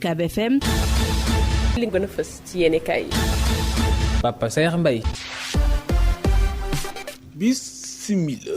UCAB FM. li gën a fës ci yéene kaay yi. Papa Saer Mbaye.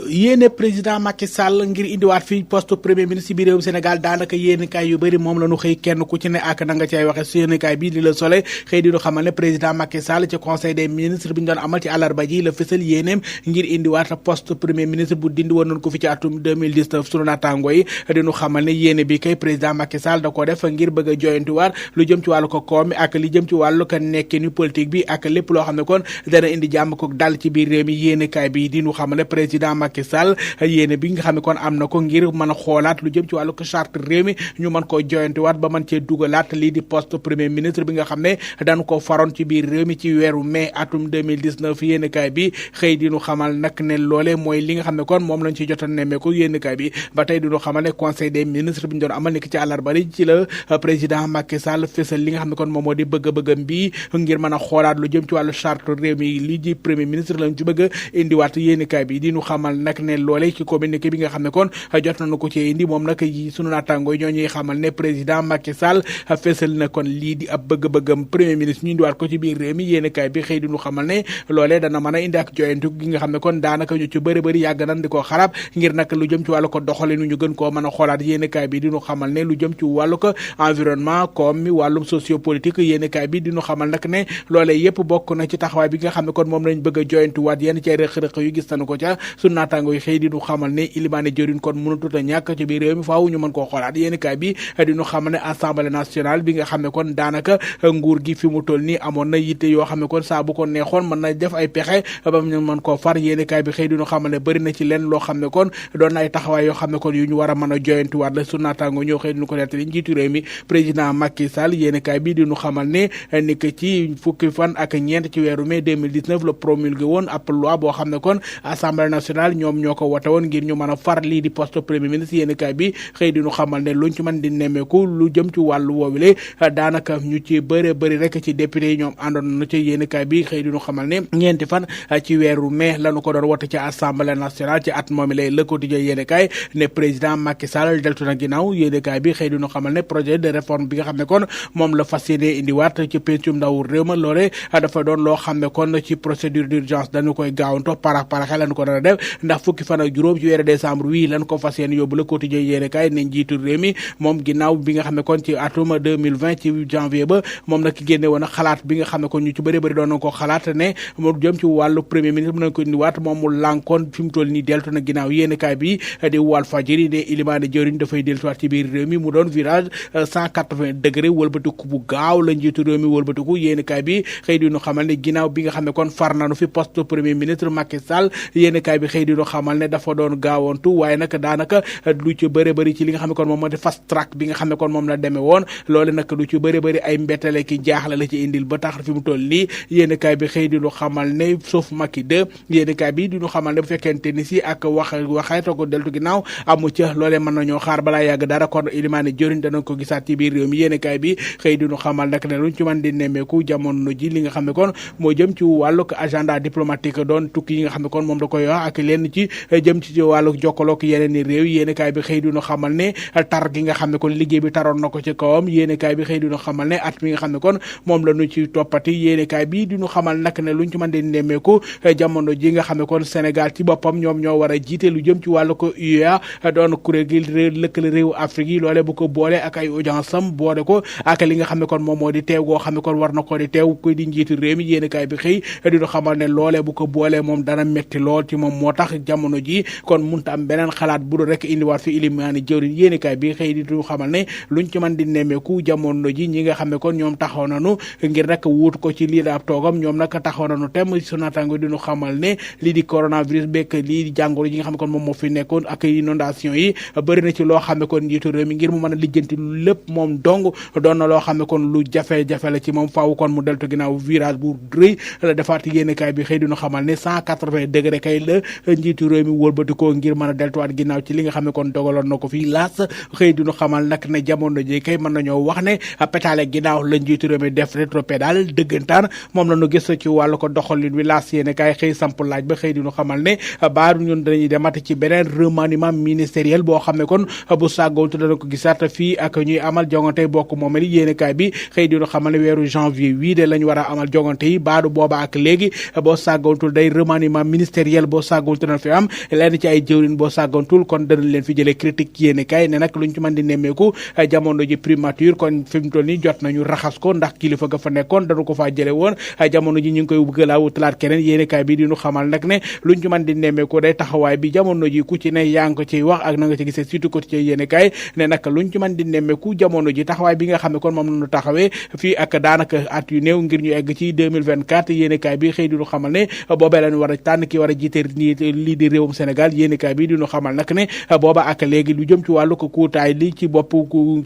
yéene président Macky Sall ngir indiwaat fii poste premier ministre ci biir réewum Sénégal daanaka yéenekaay yu bëri moom la ñu xëy kenn ku ci ne ak na nga cay waxe su yéenekaay bii di Le Soleil xëy di ñu xamal ne président Macky Sall ci conseil des ministres bi ñu doon amal ci àllarba ji la fësal yéeneem ngir indiwaat poste premier ministre bu dindi woon nañ ko fi ci atum 2019 sunu naataango yi di ñu xamal ne yéene bi kay président Macky Sall da ko def ngir bëgg a joyantiwaat lu jëm ci wàllu ko koom mi ak li jëm ci wàllu ko nekkinu politique bi ak lépp loo xam ne kon dana indi jàmm ko dal ci biir réew mi yéenekaay bi di ñu xamal ne président Macky Sall yéene bi nga xam ne kon am na ko ngir mën a xoolaat lu jëm ci wàllu ko charte réew mi ñu mën koo joyantiwaat ba mën cee dugalaat lii di poste premier ministre bi nga xam ne dañu ko faroon ci biir réew mi ci weeru mai atum 2019 yéenekaay bi xëy di ñu xamal nag ne loole mooy li nga xam ne kon moom lañ ci jotoon nemmeeku yéenekaay bi ba tey di ñu xamal ne conseil des ministres bi ñu doon amal ni ki ci àllarba ci la président Macky Sall fésal li nga xam ne kon moom moo di bëgg-bëggam bi ngir mën a xoolaat lu jëm ci wàllu charte réew mi lii di premier ministre lañ ci bëgg a indiwaat yéenekaay bi di ñu xamal nag ne loole ci communiqué bi nga xam ne kon jot nañu ko ci indi moom nag sunu naataango yi ñoo ñuy xamal ne président Macky Sall fésal na kon lii di ab bëgg-bëggam premier ministre ñu indiwaat ko ci biir réew mi yéenekaay bi xëy di ñu xamal ne loolee dana mën a indi ak joyantu gi nga xam ne kon daanaka ñu ci bëri yàgg nañ di ko xarab ngir nag lu jëm ci wàllu ko doxalinu ñu gën koo mën a xoolaat yéenekaay bi di ñu xamal ne lu jëm ci wàllu ko environnement comme mi wàllum sociopolitique yéenekaay bi di ñu xamal nag ne loolee yëpp bokk na ci taxawaay bi nga xam ne kon moom lañ bëgg a joyantuwaat yenn ci rëq-rëq yu gis nañu ko ca sunu naataango yi xëy di ñu xamal ne ilimaane jëriñ kon mënatut a ñàkk ci biir réew mi faaw ñu mën koo xoolaat yéenekaay bi di ñu xamal ne assemblée nationale bi nga xam ne kon daanaka nguur gi fi mu toll nii amoon na yitte yoo xam ne kon saa bu ko neexoon mën na def ay pexe ba ñu mën koo far yéenekaay bi xëy di ñu xamal ne bëri na ci leen loo xam ne kon doon na ay taxawaay yoo xam ne kon yu ñu war a mën a joyantuwaat la sunu naataango ñoo xëy di ñu ko nettali njiitu réew mi président Macky Sall yéenekaay bi di ñu xamal ne ni que ci fukki fan ak ñeent ci weeru mai 2019 la promulgué woon ab loi boo xam ne kon assemblée nationale ñoom ñoo ko wote woon ngir ñu mën a far lii di poste premier ministre yéenekaay bi xëy di ñu xamal ne luñ ci mën di nemmeeku lu jëm ci wàllu woowule daanaka ñu ci bëri rek ci député yi ñoom àndoon na ci yéenekaay bi xëy di ñu xamal ne ñeenti fan ci weeru mai lañu ko doon wote ci assemblée nationale ci at moom lay Le Quotidien yéenekaay ne président Macky Sall deltu na ginnaaw yéenekaay bi xëy di ñu xamal ne projet de réforme bi nga xam ne kon moom la fas yéene indiwaat ci pencum ndaw réew ma loole dafa doon loo xam ne kon ci procédure d'urgence dañu koy gaawanto paraxe lañu ko doon def ndax fukki fan ak juróom ci weeru décembre wii lañ ko fas yéene yóbbu Le Quotidien yéenekaay ne njiitu réew mi moom ginnaaw bi nga xam ne kon ci atum 2020 ci janvier ba moom nag génne woon xalaat bi nga xam ne kon ñu ci bëri doon na ko xalaat ne mu jëm ci wàllu premier ministre mën nañ ko indiwaat moom mu lànkoon fi mu toll nii deltu na ginnaaw yéenekaay bi di Walfadjri ne ilimaane jëriñ dafay deltuwaat ci biir réew mi mu doon virage 180 degré wëlbatiku bu gaaw la njiitu réew mi wëlbatiku yéenekaay bi xëy di ñu xamal ne ginnaaw bi nga xam ne kon far nañu fi poste premier ministre Macky Sall yéenekaay bi xëy di ñu xamal ne dafa doon gaawantu waaye nag daanaka lu ci bëri ci li nga xam ne kon moom moo di fast track bi nga xam ne kon moom la demee woon loole nag lu ci bëri ay mbettale ki jaaxle la ci indil ba tax fi mu toll nii yéenekaay bi xëy di ñu xamal ne sauf Macky 2 yéenekaay bi di ñu xamal ne bu fekkente ni si ak waxeeto ko deltu ginnaaw amu ca loolee mën nañoo xaar balaa yàgg dara kon ilimaane jëriñ danañ ko gisaat ci biir réew mi yéenekaay bi xëy di ñu xamal nag ne luñ ci mën di nemmeeku jamono ji li nga xam ne kon moo jëm ci wàllug agenda diplomatique doon tukki yi nga xam ne kon moom da koy wax ak lenn ci jëm ci wàllug jokkaloog yeneen i réew yéenekaay bi xëy di ñu xamal ne tar gi nga xam ne kon liggéey bi taroon na ko ci kawam yéenekaay bi xëy di ñu xamal ne at mi nga xam ne kon moom la ñu ci toppati yéenekaay bi di ñu xamal nag ne luñ ci mën di nemmeeku jamono ji nga xam ne kon Sénégal ci boppam ñoom ñoo war a jiite lu jëm ci wàllu ko UEA doon kuréel gi lëkkale réew Afrique yi loole bu ko boole ak ay audience am boole ko ak li nga xam ne kon moom moo di teew goo xam ne kon war na ko di teew koy di njiitu réew mi yéenekaay bi xëy di ñu xamal ne loole bu ko boolee moom dana metti lool ci moom moo tax jamono ji kon munta am beneen xalaat bu dul rek indiwaat fi ilimaani jëwriñ yéenekaay bi xëy di ñu xamal ne luñ ci mën di nemmeeku jamono ji ñi nga xam ne kon ñoom taxaw nañu ngir rek wuut ko ci lii da ab toogam ñoom nag taxaw nañu tem su naataango di ñu xamal ne lii di coronavirus bekk lii di jàngoro yi nga xam ne kon moom moo fi nekkoon ak inondation yi bëri na ci loo xam ne kon njiitu réew mi ngir mu mën a lijjanti lépp moom dong doon na loo xam ne kon lu jafe-jafe la ci moom faaw kon mu deltu ginnaaw virage bu rëy la defaat yéenekaay bi xëy di ñu xamal ne 180 degré kay la la njiitu réew mi wëlbatikoo ngir mën a deltuwaat ginnaaw ci li nga xam ne kon dogaloon na ko fii laas xëy dinu xamal nag ne jamono ji kay mën nañoo wax ne pétale ginnaaw la njiitu réew mi def rétropédale dëggantaan moom la ñu gis ci wàllu ko doxalin wi laas yéene kaay xëy samp laaj ba xëy dinu xamal ne baaru ñun dañuy demati ci beneen remaniement ministériel boo xam ne kon bu sàggoontu dana ko gisaat fii ak ñuy amal jongante bokk moom li yéene kaay bi xëy dinu xamal ne weeru janvier wii de lañ war a amal jongante yi baadu booba ak léegi boo sàggoontul day remaniement ministériel boo sàggoontul dana fi am lenn ci ay jëwrin boo sàggoontul kon danañ leen fi jëlee critique yéene kaay ne nag luñ ci mën di nemmeeku jamono ji primature kon fi mu toll nii jot nañu raxas ko ndax kilifa ga fa nekkoon dañu ko faa jële woon jamono ji ñu ngi koy bëgg laa wutalaat keneen yéene kaay bi diñu xamal nag ne luñ ci mën di nemmeeku day taxawaay bi jamono ji ku ci ne yaa ngi ko ciy wax ak na nga ci gisee surtout ko ci yéene kaay ne nag luñ ci mën di nemmeeku jamono ji taxawaay bi nga xam ne kon moom lañu taxawee fii ak daanaka at yu néew ngir ñu egg ci 2024 yéene kaay bi xëy diñu xamal ne boobee lañu war a tànn ki war a jiite lii di réewum Sénégal yéene kaay bi diñu xamal nag ne booba ak léegi lu jëm ci wàllu ko kuutaay li ci bopp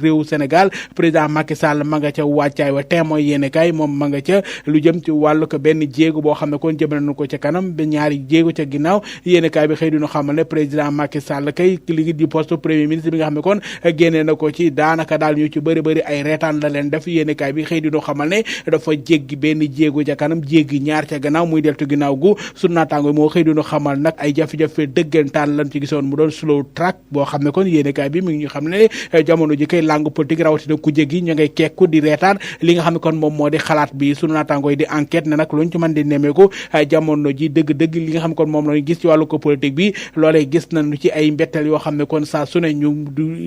réewu Sénégal président Macky Sall ma nga ca wàccaay wa témoin yéene kaay moom ma nga ca lu jëm ci wàllu ko benn jéego boo xam ne kon jëm nañu ko ca kanam ba ñaari jéego ca ginnaaw yéene kaay bi xëy dinu xamal ne président Macky Sall kay li di poste premier ministre bi nga xam ne kon génnee na ko ci daanaka daal ñu ci bëri ay reetaan la leen def yéene kaay bi xëy dinu xamal ne dafa jéggi benn jéego ca kanam jéggi ñaar ca gannaaw muy deltu ginnaaw gu sunu naataango moo xëy dinu xamal nag ay jafe-jafe dëggantaan lan ci gisoon mu doon slow track boo xam ne kon yéene kaay bi mi ngi ñu xam ne jamono ji kay langue politique rawatina ku jégi ñu ngay kekku di reetaan li nga xam ne kon moom moo di xalaat bi sunu naataango yi di enquête ne nag luñ ci mën di nemmeeku jamono ji dëgg-dëgg li nga xam ne kon moom lañu gis ci wàllu ko politique bi loolee gis nañu ci ay mbetteel yoo xam ne kon saa su ne ñu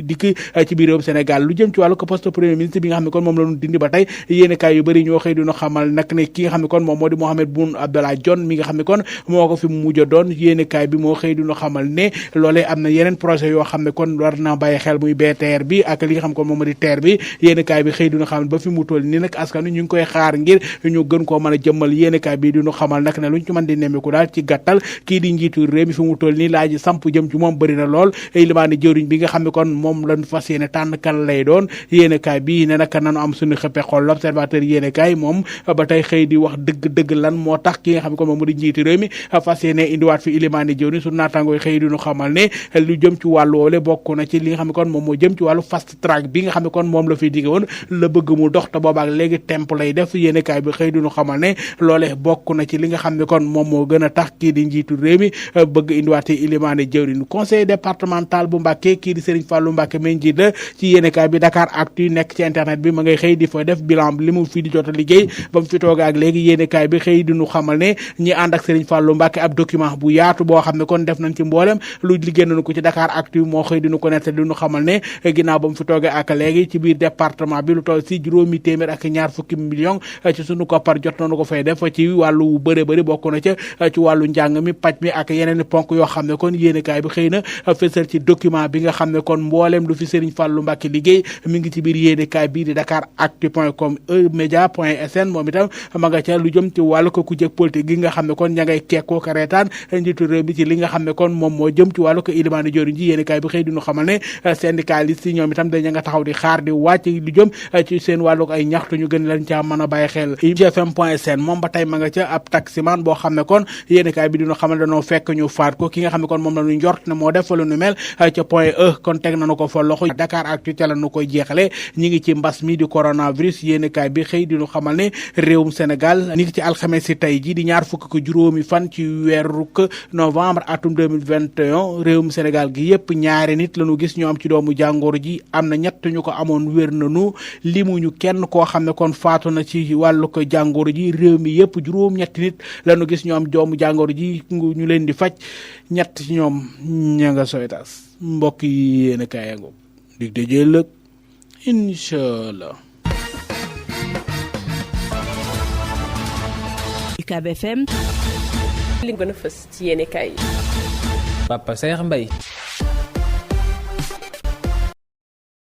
dikk ci biir réewum Sénégal lu jëm ci wàllu ko poste premier ministre bi nga xam ne kon moom lañu dindi ba tey yéene kaay yu bëri ñoo xëy dina xamal nag ne ki nga xam ne kon moom moo di Mohamed Boun Abdallah Dionne mi nga xam ne kon moo ko fi mujj a doon yéene kaay bi moo xëy dina xamal ne loolee am na yeneen projet yoo xam ne kon war naa bàyyi xel muy BTR bi ak li nga xam kon moom moo di TER bi yéene kaay bi xëy dina xamal ba fi mu toll nii nag askan ñu ngi koy xaar ngir ñu gën koo mën a jëmmal yéene kaay bi dinu xamal nag ne luñ ci mën di nemmeeku daal ci gàttal kii di njiitu réew mi fi mu toll nii laaj samp jëm ci moom bëri na lool limaani jëwriñ bi nga xam ne kon moom lañ fas yéene tànn kan lay doon yéene kaay bi ne nag nanu am suñu xëppe xool l'observateur yéene kaay moom ba tey xëy di wax dëgg lan moo tax ki nga xam ne kon moom moo di njiitu réew mi fas yéene indiwaat fi limaani jëwriñ suñu naatangooy xëy dinu xamal ne lu jëm ci wàllu woole bokk na ci li nga xam ne kon moom moo jëm ci wàllu fast track bi nga xam ne kon moom la fiy digge woon la bëgg mu dox te boobaak léegi temp lay def yéene kaay bi xëy dinu xamal ne loole bokk na ci li nga xam ne kon moom moo gën a tax kii di njiitu réew mi bëgg indiwaate ilimaane jëwriñ conseil départemental bu Mbacké kii di Serigne Fallou Mbacké men njiit la ci yéenekaay bi Dakar Actu nekk ci internet bi ma ngay xëy di fa def bilan li mu fi di jot a liggéey ba mu fi toogee ak léegi yéenekaay bi xëy di ñu xamal ne ñi ànd ak Serigne Fallou Mbacké ab document bu yaatu boo xam ne kon def nañ ci mboolem lu liggéey nañu ko ci Dakar Actu moo xëy di ñu ko nettali di ñu xamal ne ginnaaw ba mu fi toogee ak léegi ci biir département bi lu toll si juróomi téeméer ak ñaar fukki million ci sunu koppar jot nañu ko fay def ci wàllu bëri bokk na ca ci wàllu njàng mi paj mi ak yeneen ponk yoo xam ne kon yéenekaay bi xëy na fësal ci document bi nga xam ne kon mbooleem lu fi Serigne Fallou Mbacké liggéey mi ngi ci biir yéenekaay bii di dakaractu.com emedia.sn moom itam ma nga ca lu jëm ci wàllu ko ku jëkk politique gi nga xam ne kon ña ngay kekkoo ko reetaan njiitu réew bi ci li nga xam ne kon moom moo jëm ci wàllu ko ilimaani joriñ ji yéenekaay bi xëy dinu xamal ne syndicaliste yi ñoom itam daña nga taxaw di xaar di wàcc lu jëm ci seen wàllu ko ay ñaxtu ñu gën lañ caa mën a bàyyi xel GFM.sn moom ba tey ma nga ca ab taximan boo xam ne kon yéenekaay bi dinu xamal dañoo fekk ñu faat ko ki nga xam ne kon moom la ñu njort ne moo def fa lu nu mel ca point E kon teg nañu ko fa loxo Dakar Actu ca la nu koy jeexale ñi ngi ci mbas mi di coronavirus yéenekaay bi xëy di ñu xamal ne réewum Sénégal ñi ngi ci alxames si tey ji di ñaar fukk ko juróomi fan ci weeru novembre atum 2021 réewum Sénégal gi yépp ñaari nit lañu gis ñu am ci doomu jàngoro ji am na ñett ñu ko amoon wér nañu limuñu kenn koo xam ne kon faatu na ci wàllu ko jàngoro ji réew mi yépp juróom-ñetti nit lañu gis ñu am doomu jàngoro ji ñu leen di faj ñett ci ñoom ña nga Sowétas mbokk yi yéen a kaayango dig dajee lëg inshallah. UCAB FM li gën a fës ci yéen a kaay Papa Saer Mbaye